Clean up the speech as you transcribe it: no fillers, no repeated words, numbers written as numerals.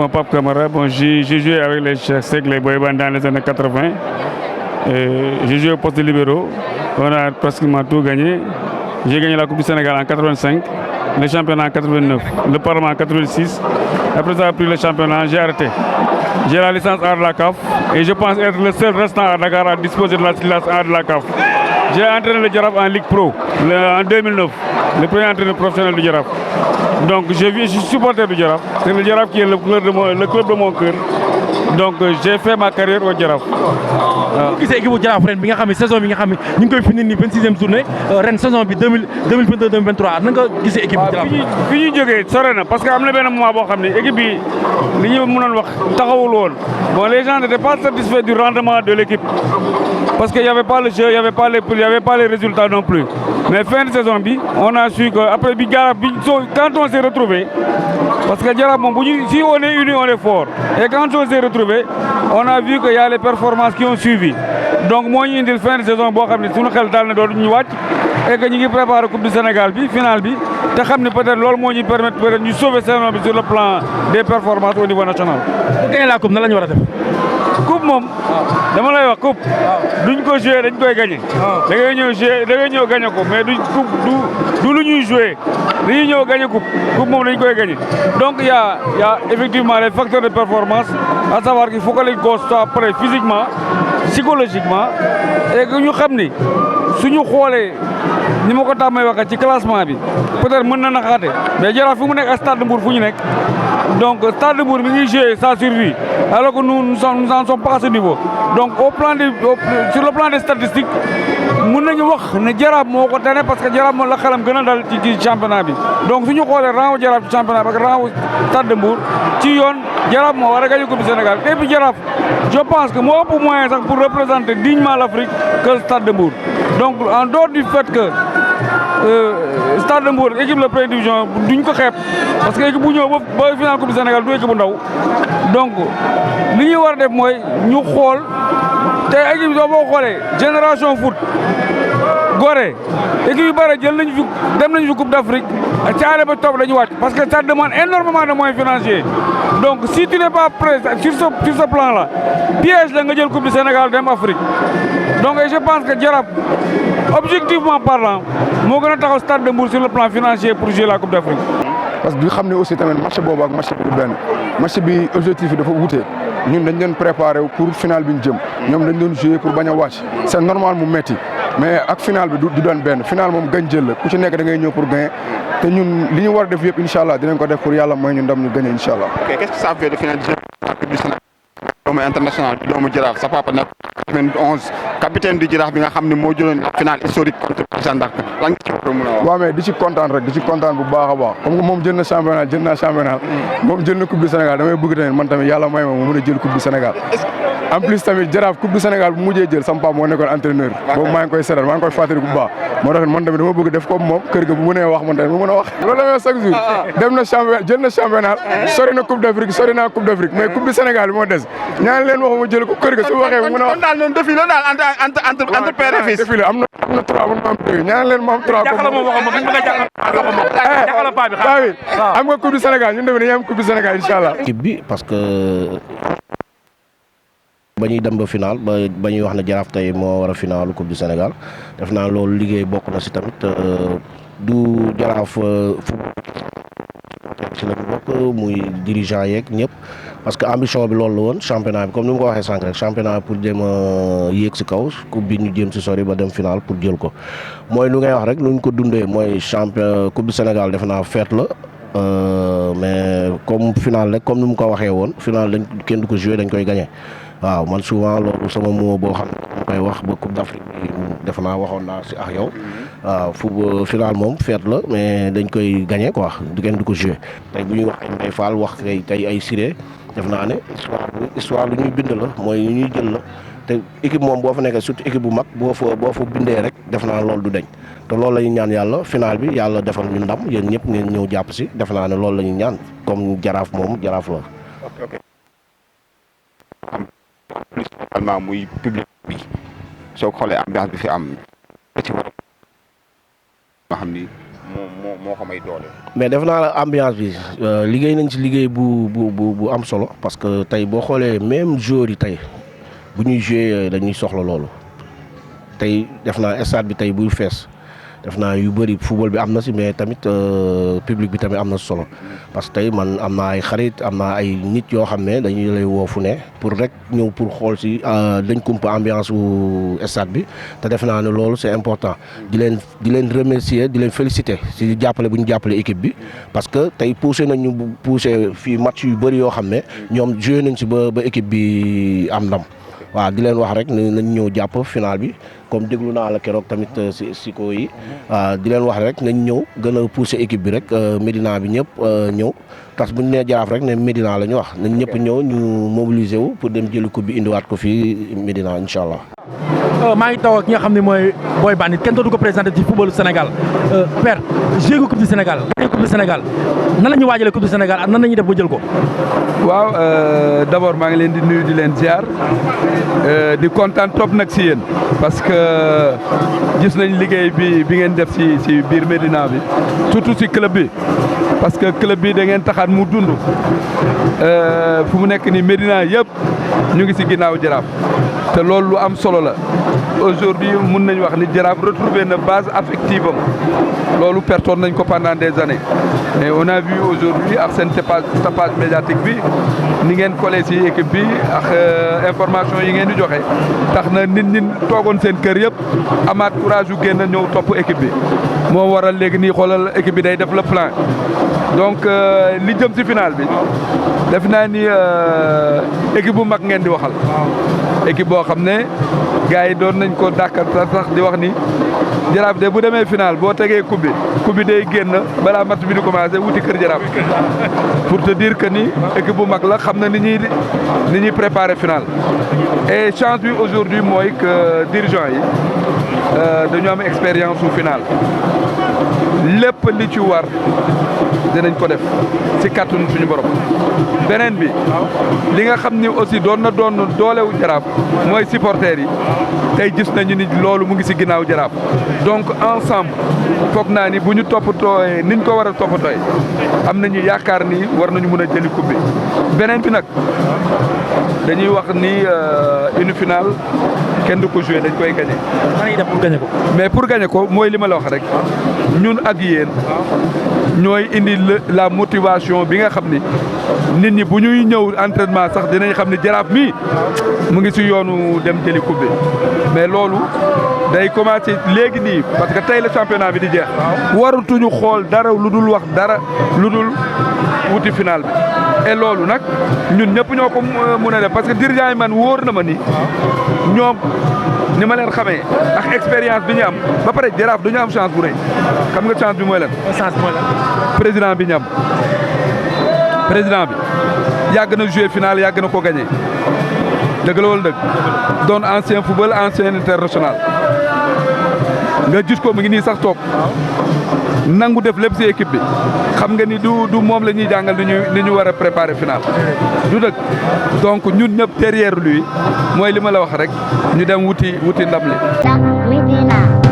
moi Pape Camara. Bon, j'ai joué avec les Cheikh, les Boyban dans les années 80. J'ai joué au poste de libéraux. On a pratiquement tout gagné. J'ai gagné la Coupe du Sénégal en 85, le championnat en 89, le Parlement en 86. Après avoir pris le championnat, j'ai arrêté. J'ai la licence A de la CAF et je pense être le seul restant à Dakar à disposer de la licence A de la CAF. J'ai entraîné le Jaraaf en Ligue Pro en 2009, le premier entraîneur professionnel du Jaraaf. Donc je suis supporter du Jaraaf. C'est le Jaraaf qui est le club de mon cœur. Donc j'ai fait ma carrière au Jaraaf. waaw gisee équipe bu Jaraaf ren bi nga xam ne saison bi nga xam ne ñu ngi koy fini nii 26e journée ren saison bi 2022 2023 na nga gisee équipe bu Jaraaf. fi ñuy jógee sore na parce que am na benn moment boo xam ne équipe bi li ñu mënoon wax taxawul woon bon les gens n'étaient pas satisfaits du rendement de l'équipe parce que y avait pas le jeu, y avait pas les poules, y avait pas les résultats non plus. Mais fin de saison bi on a su que après bi Jaraaf bi quand on s'est retrouvé parce que Jaraaf moom bu ñu si on est unis on est fort et quand on s'est retrouvé on a vu que y a les performances qui ont suivi donc moo ñu indil fin de saison boo xam ne suñu xel daal na doon ñu wàcc et que ñu ngi préparé coupe du Sénégal bi finale bi te xam ne peut-être loolu moo ñu permettre peut-être ñu sauver saison bi sur le plan des performances au niveau national. bu gagné la coupe nan la ñu war a def. coupe moom dama lay wax coupe duñ ko joué dañ koy gagné. da ngay ñëw joué da ngay ñëw gagné ko mais du coupe du lu ñuy joué dañuy ñëw gagné coupe moom dañ koy gagné. Donc il y a effectivement les facteurs de performance à savoir qu'il faut que les gosses soient prêts physiquement psychologiquement et que ñu xam ni suñu xoolee ni ma ko tàmmee waxee ci classement bi peut-être mën na naxaate mais Jaraaf fu mu nekk ak Stade de Mbour fu ñu nekk donc Stade de Mbour mi ngi jouer sa survie alors que nous n'en sommes pas à ce niveau donc sur le plan des statistiques mën nañu wax ne Jaraaf moo ko tane parce que Jaraaf moo la xelam gën a dal ci championnat bi donc suñu xoolee rang Jaraaf ci championnat bi ak rang Stade de Mbour ci yoon Jaraaf moo war a gagner Coupe du Sénégal et puis Jaraaf je pense que moo ëpp moyen sax pour représenter dignement l'Afrique que Stade de Mbour donc en dehors du fait que Stade de Mbour équipe de première division duñ ko xeeb parce que équipe bu ñëw ba final Coupe du Sénégal du équipe bu ndaw donc li ñuy war a def mooy ñu xool te équipe bi boo xoolee génération foot Gorée équipe yu bëri jël nañu fi dem nañu fi Coupe d'Afrique caare ba topp dañu wàcc parce que ça demande énormément de moyens financiers donc si tu n'es pas prêt sur ce plan là piège la nga jël Coupe du Sénégal dem Afrique donc je pense que Jaraaf objectivement parlant moo gën a taxaw Stade de Mbour sur le plan financier pour jouer la Coupe d'Afrique. parce que du xam ne aussi tamit match boobu ak match bi du benn match bi objectif yi dafa wute ñun dañ doon préparé pour final bi ñu jëm ñoom dañ doon jouer pour bañ a wàcc c'est normal mu metti mais ak final bi du doon benn final moom gañ jël la ku ci nekk da ngay ñëw pour gagner te ñun li ñu war a def yëpp incha allah dinañ ko def pour yàlla may ñu ndam ñu gagner incha allah. ok qu'est-ce que ça fait de final du Sénégal doomu international bi doomu Jaraaf sa papa nekk 2011 capitaine du Jaraaf bi nga xam ne moo jëloon final historique contre Jeanne d'Arc lan nga ci war a mën a wax. waaw mais di ci kontaan rek di ci kontaan bu baax a baax comme que moom jël na championnat jël naa championnat moom jël na coupe du Sénégal damay bëgg tamit man tamit yàlla may ma mu mën a jël coupe du Sénégal. en plus tamit Jaraaf coupe du Sénégal bu mujjee jël sama papa moo nekkoon entraîneur boobu maa ngi koy seetal maa ngi koy fàttali bu baax moo tax man tamit dama bëgg def comme moom kër ga bu mënee wax man tamit mu mën a wax loolu la may chaque jour dem na championnat jël na championnat sori na coupe d'Afrique sori naa coupe d'Afrique mais coupe du Sénégal bi moo des ñaan leen waxuma jël ko kër ga su waxee mu mën a wax kon daal noonu défi la daal entre père et fils défi la am na 3 man ma am 2 ñaan leen ma am 3 jàkkaarloo moom waxuma fi mu bëgg a jàkkaarloo paa bi am nga coupe du Sénégal ñun tamit dañuy am coupe du Sénégal inchallah équipe bi parce que ba ñuy dem ba final ba ñuy wax ne Jaraaf tey moo war a final coupe du Sénégal def naa loolu liggéey bokk na si tamit du Jaraaf si la bokk muy dirigeant yeeg ñëpp parce que ambition bi loolu la woon championnat bi comme ni ma ko waxee sànq rek championnat pour jéem a yéeg si kaw coupe bi ñu jéem si sori ba dem final pour jël ko mooy lu ngay wax rek lu ñu ko dundee mooy champion coupe du Sénégal def naa fête la mais comme final rek comme ni mu ko waxee woon final dañ kenn du ko joué dañ koy gagné. waaw man souvent loolu sama moo boo xam ne mu koy wax ba Coupe d'Afrique bi defe naa waxoon naa si ak yow waaw fu final moom fête la mais dañ koy gagné quoi du kenn du ko joué tey bu ñuy wax ay Mbaye Fall wax tey ay Siré def naa ne histoire lu ñuy bind la mooy lu ñuy jël la te équipe moom boo fa nekkee surtout équipe bu mag boo fa bindee rek def naa loolu du dañ te loolu la ñuy ñaan yàlla final bi yàlla defal ñu ndam yéen ñëpp ngeen ñëw jàpp si def naa ne loolu la ñuy ñaan comme Jaraaf moom Jaraaf la. plus totalement muy public bi soo ko xoolee ambiance bi fi am da ci war nga xam ni moo ko may doole. mais def naa la ambiance bi liggéey nañ ci liggéey bu am solo parce que tey boo xoolee même joueurs yi tey bu ñuy jouer dañuy soxla loolu tey def naa stade bi tey buy fees def naa yu bëri football bi am na si mais tamit public bi tamit am na solo parce que tey man am naa ay xarit am naa ay nit yoo xam ne dañuy lay woo fu ne pour rek ñëw pour xool si dañ kumpa ambiance wu stade bi te def naa ne loolu c'est important di leen remercier di leen féliciter si jàppale bu ñu jàppale équipe bi parce que tey poussé fii match yu bëri yoo xam ne ñoom joué nañ si ba équipe bi am ndam waaw di leen wax rek nañ ñëw jàpp final bi comme déglu naa la keroog tamit si ko yi di leen wax rek nañ ñëw gën a pousser équipe bi rek Médina bi ñëpp ñëw parce que bu ñu nee Jaraaf rek ne Médina la ñu wax nañ ñëpp ñëw ñu mobiliser wu pour dem jëli coupe bi indiwaat ko fii Médina incha allah. maa ngi taw ak ki nga xam ne mooy Boy Bandit kenn dootu ko présenté ci footballu Sénégal père joué ko coupe du Sénégal gagné coupe du Sénégal nan la ñuy waajalee coupe du Sénégal ak nan la ñuy def ba jël ko. waaw d'abord maa ngi leen di nuyu di leen ziar di kontaan trop nag si yéen parce que gis nañ liggéey bi ngeen def si biir Médina bi surtout si club bi parce que club bi da ngeen taxaat mu dund fu mu nekk ni Médina yëpp ñu ngi si ginnaaw Jaraaf te loolu lu am solo la aujourd'hui mun nañ wax ni Jaraaf retrouver na base affective am loolu pertoon nañ ko pendant des années mais on a vu aujourd'hui ak seen tapage médiatique bi ni ngeen collé ci équipe bi ak information yi ngeen di joxe tax na nit ñi toogoon seen kër yëpp amaat courage yu génn ñëw topp équipe bi moo waral léegi nii xoolal équipe bi day def le plein donc li jëm ci final bi def naa ni équipe bu mag ngeen di waxal équipe boo xam ne gars yi doon nañ ko dàkkal sax di wax ni Jaraaf de bu demee final boo tegee coupe bi day génn balaa match bi di commencé wuti kër Jaraaf pour te dire que ni équipe bu mag la xam na ni ñuy préparer final et chance bi aujourd'hui mooy que dirigeants yi dañu am expérience su final lépp li ci war dinañ ko def ci kàttanu suñu borom beneen bi li nga xam ni aussi doon doolewu Jaraaf mooy supporters yi tey gis nañu ni loolu mu ngi ci ginnaaw Jaraaf donc ensemble foog naa ni bu ñu toppatooyee niñ ko war a toppatooyee am nañu yaakaar ni war nañu mën a jëli coupe bi beneen bi nag dañuy wax ni une finale kenn du ko joué dañ koy gagné. nan def pour gagné ko. mais pour gagné ko mooy li ma la wax rek ñun ak yéen ñooy indi la motivation bi nga xam ni nit ñi bu ñuy ñëw entraînement sax dinañ xam ni Jaraaf mii mu ngi ci yoonu dem jëli coupe bi mais loolu day commencé léegi nii parce que tey la championnat bi di jeex. warutuñu xool dara lu dul wax dara lu dul wuti final bi. et loolu nag ñun ñëpp ñoo ko mën a def parce que dirigeant yi man wóor na ma ni ñoom ni ma leen xamee ak expérience bi ñu am ba pare Jaraaf dañu am chance bu rëy xam nga chance bi mooy lan. chance mooy lan. président bi ñu am président bi yàgg na jouer final yàgg na ko gagné dëgg la wala dëgg doon ancien football ancien international nga gis ko mu ngi nii sax toog nangu def lépp ci équipe bi xam nga ni du moom la ñuy jàngal ni ñu war a préparer final du dëgg donc ñun ñëpp derrière lui mooy li ma la wax rek ñu dem wuti ndam li.